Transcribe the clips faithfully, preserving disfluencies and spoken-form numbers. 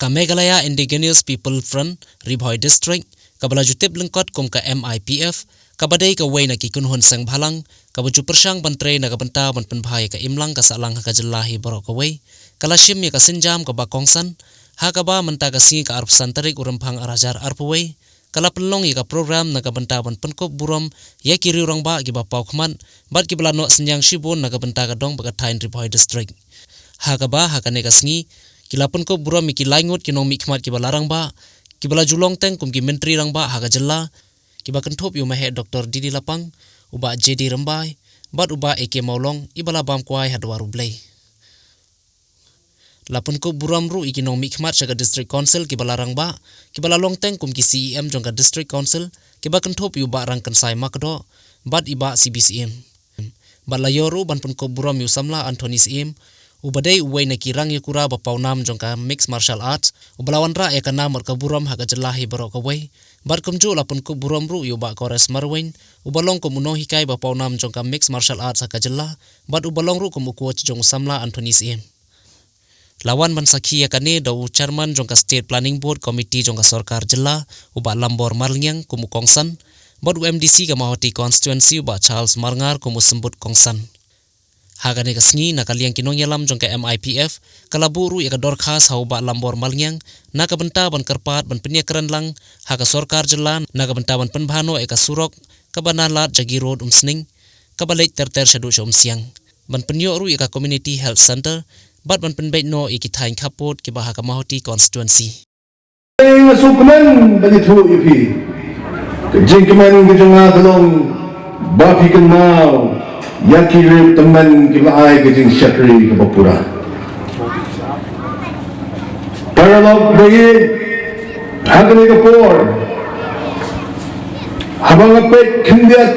Ka Meghalaya Indigenous People Front, Ri Bhoi District, kaba la ju tip lyngkot kum ka M I P F, kaba dei kawei na ki kynhun seng bhalang, kaba ju pyrshang ban trei na ka bynta ban pynbha ïa ka imlang ka sahlang ha ka jylla hi baroh kawei, ka la shim ïa ka sienjam kaba kongsan, ha kaba mynta ka sngi ka arphew san tarik u Rymphang ar hajar arphew wei, ka la pynlong ïa ka program na ka bynta ban pynkup burom ïa ki riew rangbah kiba paw khmat, bad kiba la noh synñiang shibun na ka bynta ka dong bad ka thaiñ Ri Bhoi District. Ha kaba, ha kane ka sngi, ki la pynkup burom ïa ki lai ngut ki nongmihkhmat kiba la rangbah, kiba la ju long teng kum ki myntri rangbah ha ka jylla, kiba kynthup ïa u Maheh Doktor D D Lapang, u Bah J D Rymbai, bad u Bah A K Mawlong, iba la bam kwai ha dwar U Blei. La pynkup burom ruh ïa ki nongmihkhmat sha ka District Council kiba la rangbah, kiba la long teng kum ki C E M jong ka District Council, kiba kynthup ïa u Bah Rangkynsai Makdoh, bad i Bah C B Syiem. Bad la ïoh ruh ban pynkup burom ïa u samla Anthony Syiem, uba dei uwei na ki rang ïakura ba pawnam jong ka Mixed Martial Arts, uba la wanrah ïa ka nam bad ka burom ha ka jylla hi baroh kawei. Bad kumjuh la pynkup burom ruh ïa u Bah Kores Marwein, uba long kum u nonghikai ba pawnam jong ka Mixed Martial Arts ha ka jylla, bad uba long ruh kum u coach jong u samla Anthony Syiem. La wan ban sakhi ïa kane da u Chairman jong ka State Planning Board Committee jong ka Sorkar Jylla, u Bah Lambor Marlyngiang kum u kongsan, bad u M D C ka Mawhati Constituency, u Bah Charles Marngar kum u symbud kongsan. Ha kane ka sngi, na ka liang ki nongïalam jong ka M I P F, ka la buh ruh ïa ka dorkhas ha u Bah Lambor Marlyngiang, na ka bynta ban kyrpad ban pynïakren lang ha ka Sorkar Jylla, na ka bynta ban pynbha noh ïa ka surok kaba na lad Jagi Road Umsning, kaba leit ter ter shaduh sha Umsiang, ban pynïoh ruh ïa ka Community Health Centre, bad ban pynbeit noh ïa ki thaiñ khappud kiba ha ka Mawhati Constituency. Nga sngewkmen ban ïathuh ïa phi ka jingkmen ka jong nga ka long ba phi kynmaw ïa ki riew tymmen kiba ai ka jingshakri kaba pura. Paralok ba ïeit, ha kane ka por, haba nga peit khyndiat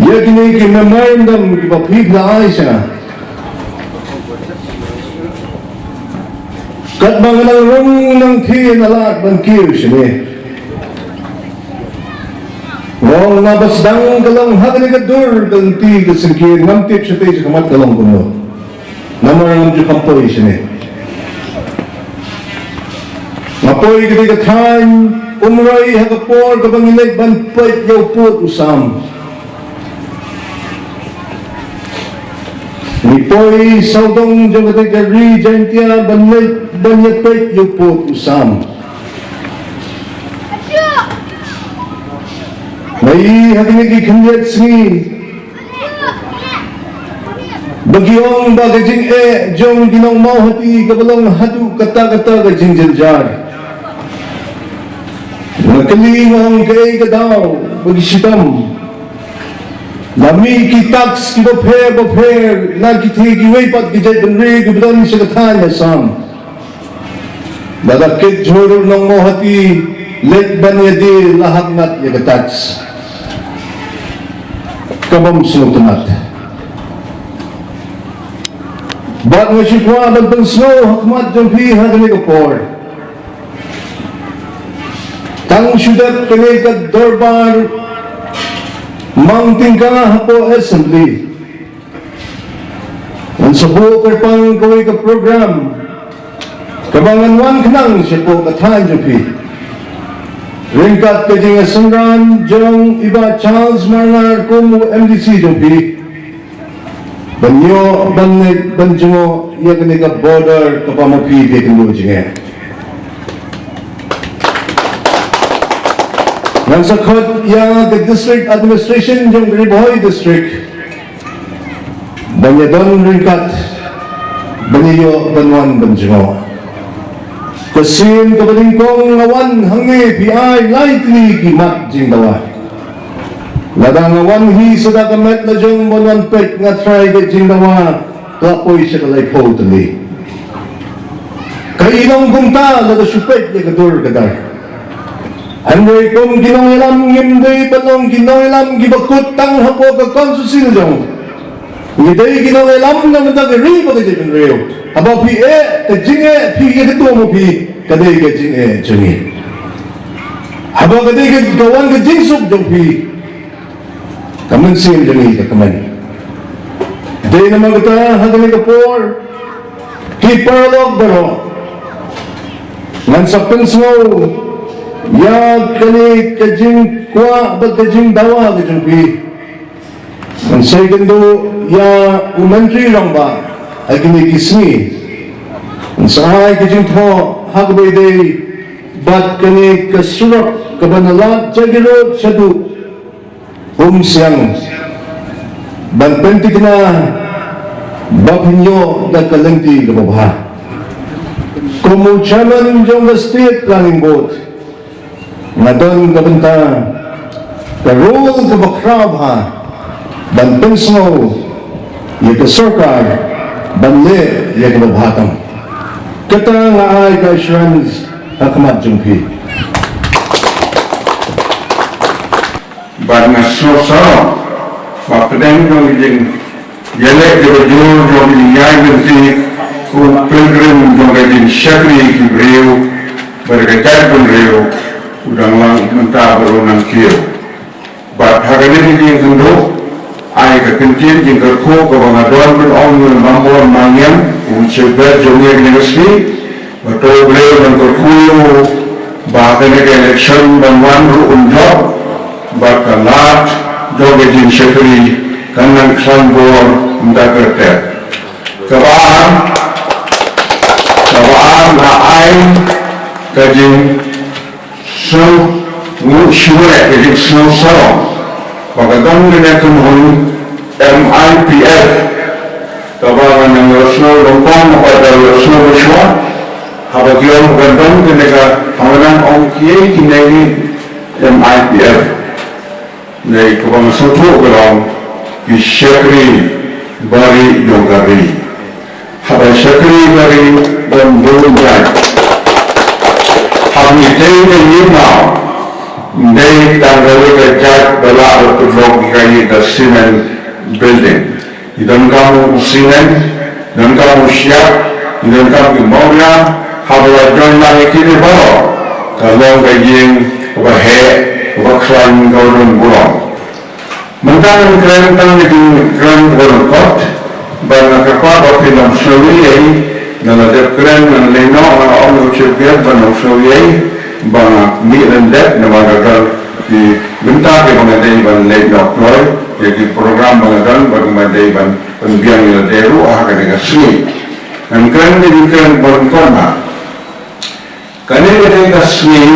ïa kine ki memorandum kiba phi la ai sha nga, katba nga nang rung nang thied na lad ban kiew shane, nga ong ba sdang ka long ha kane ka dur ka lynti ka syngkien, ngam tip shatei shakhmat ka long kumno. Namar ngam ju kham poi shane. Nga poi katei ka thaiñ Umroi ha ka por kaba ngi leit ban peit ïa u pud u sam. Ngi poi sawdong jong katei ka ri Jaintia ban leit ban ïa peit ïa u pud u sam. Nga ïohi ha kine ki khyndiat sngi ba ki ong ba ka jingeh jong ki nong Mawhati kaba long haduh katta katta ka jingjynjar. Nga kylli nga ong kaei ka daw ba ki shitom. La mih ki tax kiba pher ba pher na kitei kiwei pat ki jaitbynriew kiba don sha ka thaiñ Assam. Lada kit jhur nong Mawhati leit ban ïadie la hap ngat ïa ka tax. Ka bym sngewtynnat. Bad nga shu kwah ban pynsngew ha khmat jong phi ha kane ka por. Tang shu dep kane ka dorbar mang tyngka hapoh Assembly, ngan sa buh kyrpang kawei ka program kaba ngan wan khnang shapoh ka thaiñ jong phi, ryngkat ka jingsynran jong i Bah Charles Marngar kum u M D C jong phi, ban ïoh ban leit ban jngoh ïa kane ka border kaba ma phi phi kynduh jingeh. Ngan sa khot ïa ka District Administration jong Ri Bhoi District ban ïadon ryngkat ban ïoh ban wan ban jngoh. Ka sien kaba nyngkong nga wan hangne phi ai lai tylli ki mat jingdawa. Lada nga wan hi sa da ka met la jong ban wan peit nga tharai ka jingdawa ka la poi sha ka laiphew tylli. Ka i long kumta lada shu peit ïa ka dur ka dar. Hynrei kum ki nongïalam ngim dei ban long ki nongïalam kiba kut tang hapoh ka constituency la jong. Ngi dei ki nongïalam na ka bynta ka ri bad ka jaitbynriew. Haba phi eh ka jingeh phi ïa ka tum phi ka dei ka jingeh jong ngi. Haba ka dei ka wan ka jingsuk jong phi, ka mynsiem jong ngi ka kmen. Dei namar kata ha kane ka por ki paralok baroh, Ngan sa pynsngew ïa kane ka jingkwah bad ka jingdawa ka jong phi. Ngan sa ïakynduh ïa u Myntri Rangbah ha kine ki sngi. Ngan sa ai ka jingthoh ha kaba ïadei bad kane ka surok kaba na Lad Jagiroad shaduh Umsiang ban pynthikna ba phin ïoh da ka lynti kaba bha. Kum u Chairman jong ka State Planning Board, nga don ka bynta, ka role kaba khraw bha ban pynsngew ïa ka sorkar ban leh ïa kaba bha tam. Kata nga ai ka assurance ha khmat jong phi. Bad nga sngewsarong ba pdeng jong ka jingïaleh kaba jur jong ka jingïaid lynti, u pilgrim jong ka jingshakri ki briew bad ka jaitbynriew u dang long mynta bad u nang kiew. Bad ha kane ka jingkynduh, ai ka kyntien jingkyrkhu kaba nga don ban ong ïa u Nambor Mangiang, u Chief Guest jong ngi kane ka sngi, ba to U Blei un kyrkhu ïa u ba kane ka election ban wan ruh un jop, bad ka lad jong ka jingshakri kan nang khlaiñ bor mynta ka rta. Kaba ar, kaba ar nga ai ka jing sngewsarong, ka jingsngewsarong ba ka don kane ka kynhun M I P F kaba nga nang ïohsngew nyngkong, kaba nga ïohsngew mynshuwa haba ki ong ba ka don kane ka, haba nang ong kiei kine ki M I P F. Nei kaba nga sngewthuh ka long ki shakri bari jong ka ri. Haba shakri bari don bun jait. Haba ngi tei ka ïing maw, ym dei tang kawei ka jait ba lah ban pynlong ïa ka ïing ka cement building. Ngi donkam u cement, donkam u shyiap, ngi donkam ki mawria, haba la join lang ïa kine baroh ka long ka ïing kaba heh, kaba khlaiñ, kaba don burom. Mynta ngan kren tang ïa ki jingkren kaba lyngkot, bad nga kyrpad ba phin ym sngewsih ïa i, nga la dep kren, ngan leit noh, nga ong ïa u Chief Guest ba ym sngewsih ïa i ba nga mih lyndet, namar ka don ki bynta kiba nga dei ban leit noh kloi ïa ki program ba nga don, bad nga dei ban pynbiang ïa lade ruh ha kane ka sngi. Ngan kren ïa ki jingkren kaba lyngkot. Kane ka dei ka sngi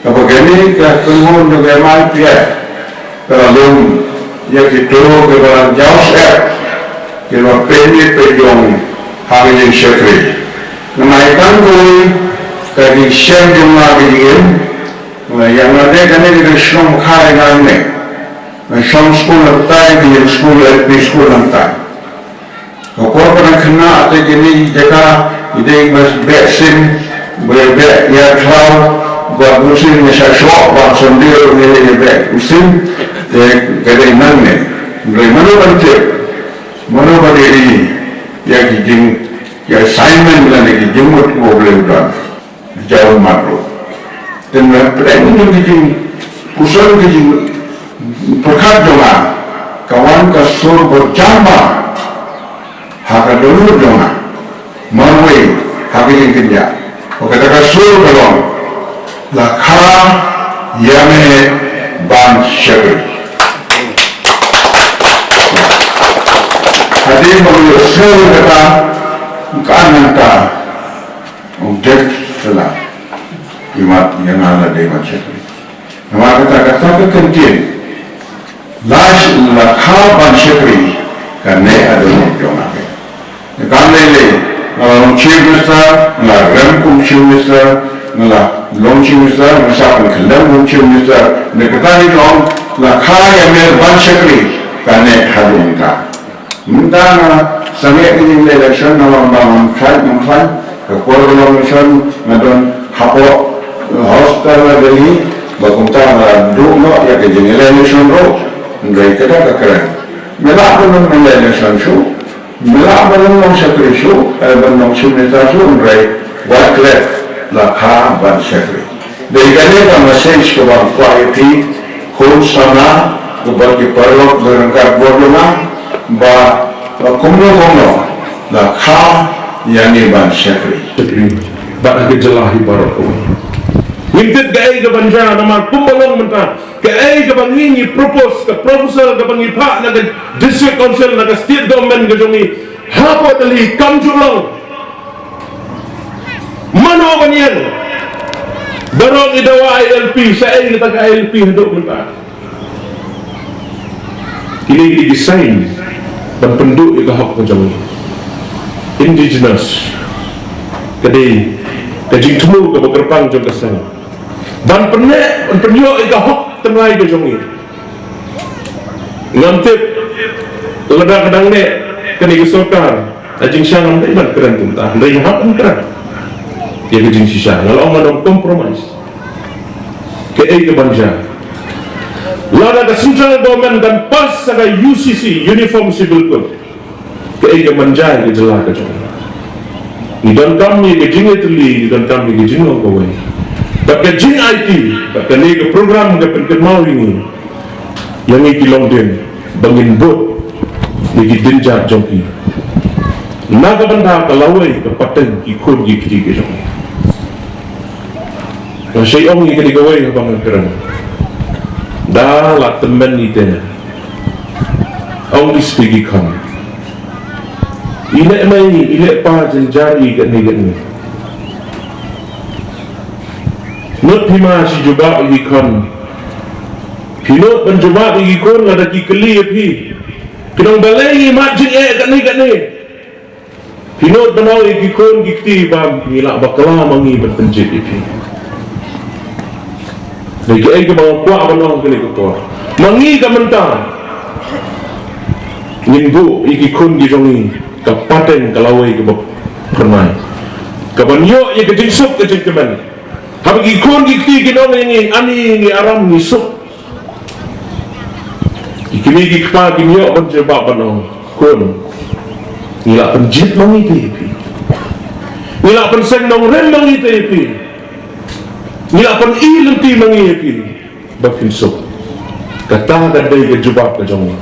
kaba kane ka kynhun jong ka M I P F ka la lum ïa kito kiba la jaw syep, kiba pynïaid pynïong ha ka jingshakri. Ngan ai tang kawei ka jingshem jong nga ka jingim. Nga ïa nga dei kane ka dei shnong Kharai ngan ne. Nga shong skul nangtai, ka ïing skul, L P skul nangtai. Ka por ba nga khynnah te kine ki jaka, i dei ba beh sim, ba beh ïa khlaw, ba bun sien nga shah shoh, ba Sunday ruh ngi leit ïa beh u sim, te ka dei nangne. Hynrei mano ban tip, mano ban ïa ri ïa ki jing, ïa assignment lane ki jingmut kiba U Blei u don. Jaw mat ruh. Te nga pyrshang ïa ki jingpuson, ki jingpyrkhat jong nga, ka wan ka sur ba jam bha ha ka dohnud jong nga marwei ha ka jingkynjah. Ba kata ka sur ka long, la kha ïa me ban shakri. Hadien ba nga ïohsngew kata, ka nangta Ong dep sela. Imat ïa nga la dei ban shakri. Namar kata, kata ka kyntien, la sh-, la kha ban shakri, ka neh ha dohnud jong nga. Kam lei lei, nga la long Chief Minister, nga la rem kum Chief Minister, nga la long Chief Minister, nga shah pynkyllem kum Chief Minister. Neh kata hi jong, la kha ïa me ban shakri, ka neh ha dohnud ka. Mynta nga sangeh ka jingïaleh election namar ba ngam khlaiñ, ngam khlaiñ. Ka por ka long election nga don hapoh, eh, hospital ha Delhi, ba kumta nga duh noh ïa ka jingïaleh election ruh. Hynrei kata ka kren. Me lah ban ym ïaleh election shuh. Me lah ban ym long shakri shuh, eh, ban long chief minister shuh, hynrei wat klet la kha ban shakri. Dei kane ka message kaba nga kwah ïa phi, khun samla, bad ki paralok, ki ryngkat bor jong nga, ba, ba kumno kumno, la kha ïa ngi ban shakri. Shakri. Bad ha ka jylla hi baroh kawei. Ngim tip kaei kaban jia namar kumba long mynta, kaei kaba ngi ngi propose, ka proposal kaba ngi phah na ka District Council, na ka State Government ka jong ngi, hapoh Delhi kam ju long. Mano ban ïeng? Baroh ngi dawa ILP, shaei kata ka ILP haduh mynta? Kine ki dei ki sign ban pynduh ïa ka hok ka jong ngi. Indigenous ka dei ka jingthmu kaba kyrpang jong ka seng ban pynneh, ban pynïoh ïa ka hok tynrai ka jong ngi. Ngam tip lada ka dang neh kane ka sorkar, ka jingshisha ngam dei ban kren kumta, hynrei nga hap ban kren ïa ka jingshisha. Nga la ong ngan ym compromise. Kaei kaban jia? Lada ka central government kan pass sa ka UCC, Uniform Civil Code, kaei kaban jia ïa ka jylla ka jong ngi? Ngi donkam ïa ka jingïatylli, ngi donkam ïa ka jinglong kawei. Bad ka jingaiti, bad kane ka program ka pynkynmaw ïa ngi, ïa ngi ki longdien, ba ngin bud ïa ki dienjat jong ki na ka bynta ka lawei, ka pateng ki khun ki kti ki jong ngi. Nga shait ong ïa kane kawei haba nga kren. Da la tymmen ite, ong ki spi ki khon. I leh mei, i leh pa jynjar i katne katne. Nud phi ma shi jubab ïa ki khon. Phi nud ban jubab ïa ki khun lada ki kylli ïa phi. Ki ong balei i mat jingeh katne katne. Phi nud ban ong ïa ki khun ki kti ba ngi lah bakla ma ngi ban pynjot ïa phi. Dei kaei kaba nga kwah ban ong kane ka por. Ma ngi ka mynta ngin buh ïa ki khun ki jong ngi ka pateng ka lawei kaba phyrnai, kaban ïoh ïa ka jingsuk ka jingkmen. Haba ki khun ki kti kin ong ïa ngi, ani ngi aram ngi suk. Ki kmie ki kpa kin ïoh ban jubab ban ong, khun, ngi la pynjot ma ngi te ïa phi. Ngi la pynseng nongrim ma ngi te ïa phi. Ngi la pyni lynti ma ngi ïa phi ba phin suk. Kata ka dei ka jubab ka jong ngi.